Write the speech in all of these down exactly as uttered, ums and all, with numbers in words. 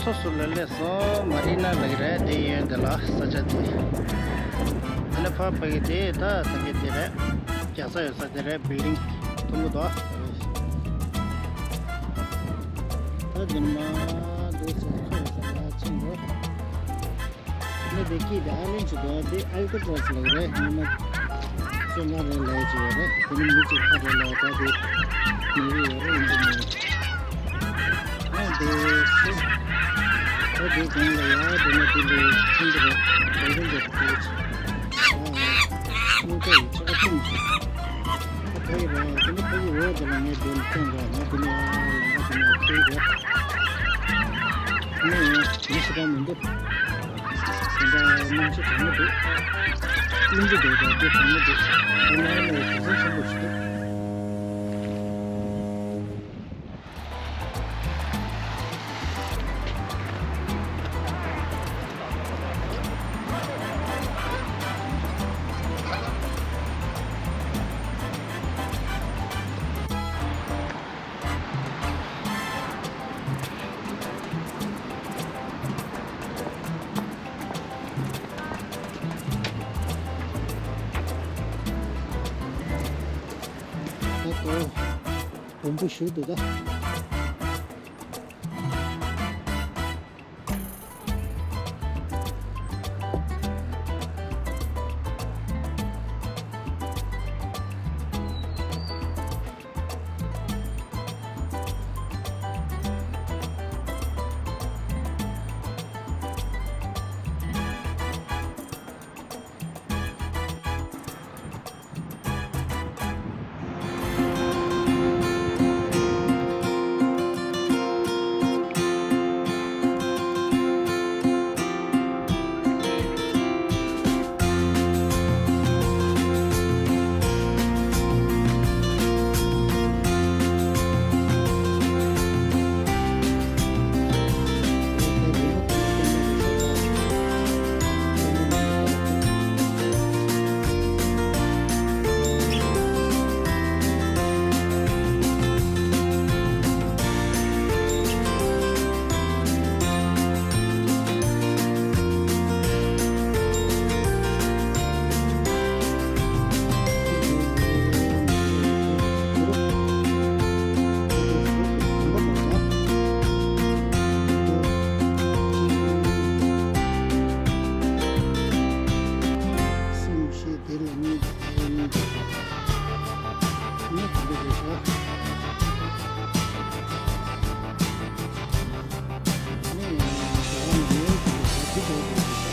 སོ་སོ་ལ་སླེབས་སོང་། མ་རི་ན་ལ་གི་རེད། དེ་ཡོད་འདི་ལ་ས་ཆ་དེ། ཨ་ནི་ཕ་ཕ་གི་དེ་ད་ད་གི་དེ་རེད། རྒྱ་ས་ཡོད་ས་དེ་རེད། བིལ་ཌིང་མཐོན་པོ་དོ། ད་དེ་མ་འདུག་ས་ཚོ་ས་ལ་ཆེན་པོ། ནི་དེ་ཀི་དེ་ཨ་ལན་ཆུ་དོ། དེ་ཨལ་ཀ་ཏྲོས་ལ་གི་རེད། ཉི་མ་བཅོ་ལྔ་རེ་ལ་ཡི་ཅི་ཡོད་རེད། དེ་ནི་མི་གཅིག་ཁ་རེ་ལ་ད་དེ་མི་རི་ཡོད་རེད། ཡིན་དུ་མི། ཨ་འདི་སུ། ཨ་འདི་གང་ལ་ཡ་འདི་ནི་འདི་འདི་ཆུང་འདི་རེད། འདི་འདི་འདི་འདི། ཨ་སྨུག་པ་ཡི་ཆ་ཀ་ཐུང་ཆུ། ཨ་ཕ་ཡི་ར་འདི་ནི་ཕ་ཡི་འོག་འདི་ལ་ངས་འདི་ནི་སྟོན་ག་ང་འདི་ནི་ཨ་ལ་ང་འདི་ནི་ཁྱེར་ག་ངས་ཡང་མི་ཞིག་ག་མི་འདུག་སེམས་པ་སྣང་ཆུ་གྲང་མོ་འདུག་རླུང་འདི་འདུག་ད་འདི་གྲང་མོ་འདུག་འདི་ནང་ལ་གུ་ཚན་ཆེན་པོ་ཞིག་འདུག་ད་ལྟ་འོམ་བུ་བཞུ་འདུག་ད། སེམས་ཤེས་དེ་ལ་གཉིས་ཀྱི་ཕ་རོལ་གཉིས་ཀྱི་ནི་དེ་འདྲ་རེད་ཤག་ནི་ཡང་ན་ཟ་བ་ནི་ཡོད་དེ་འདྲ་ཤག་དེ་འདྲ་རེད་ཤག་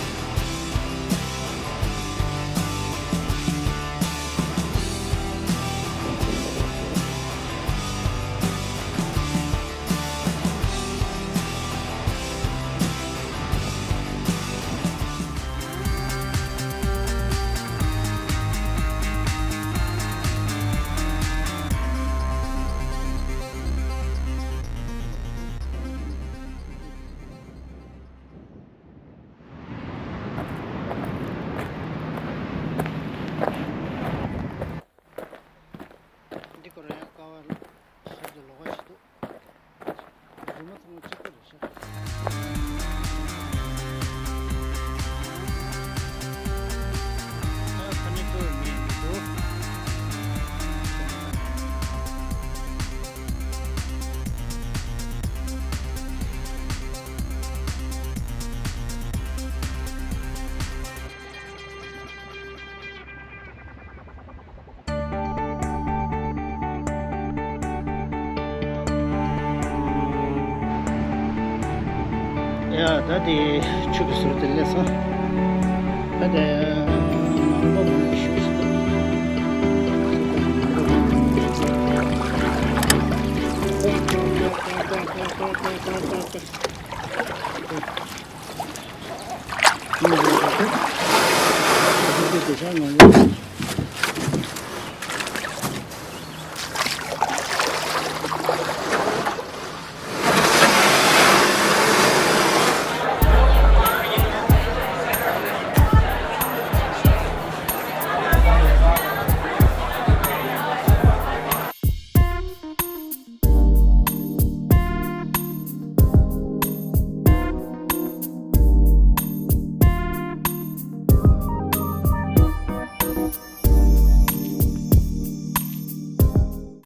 འདི་ཁོ་རང་ཡང་ཀ་བ་ཞིག་ཏུ་ལོགས་ཀ་ཞིག་འདུག་རི་མོ་ཚང་མ་གཅིག་པ་རེད་ཤག་ཨ་ཁ་ནི་ཚོ་མི་མི་འདུག་ཡ་ད་དེ་ཆུ་གི་ཟུར་དེ་སླེབས་སོང་། ད་དེ་མང་པོ་མང་པོ་ཞིག་འདུག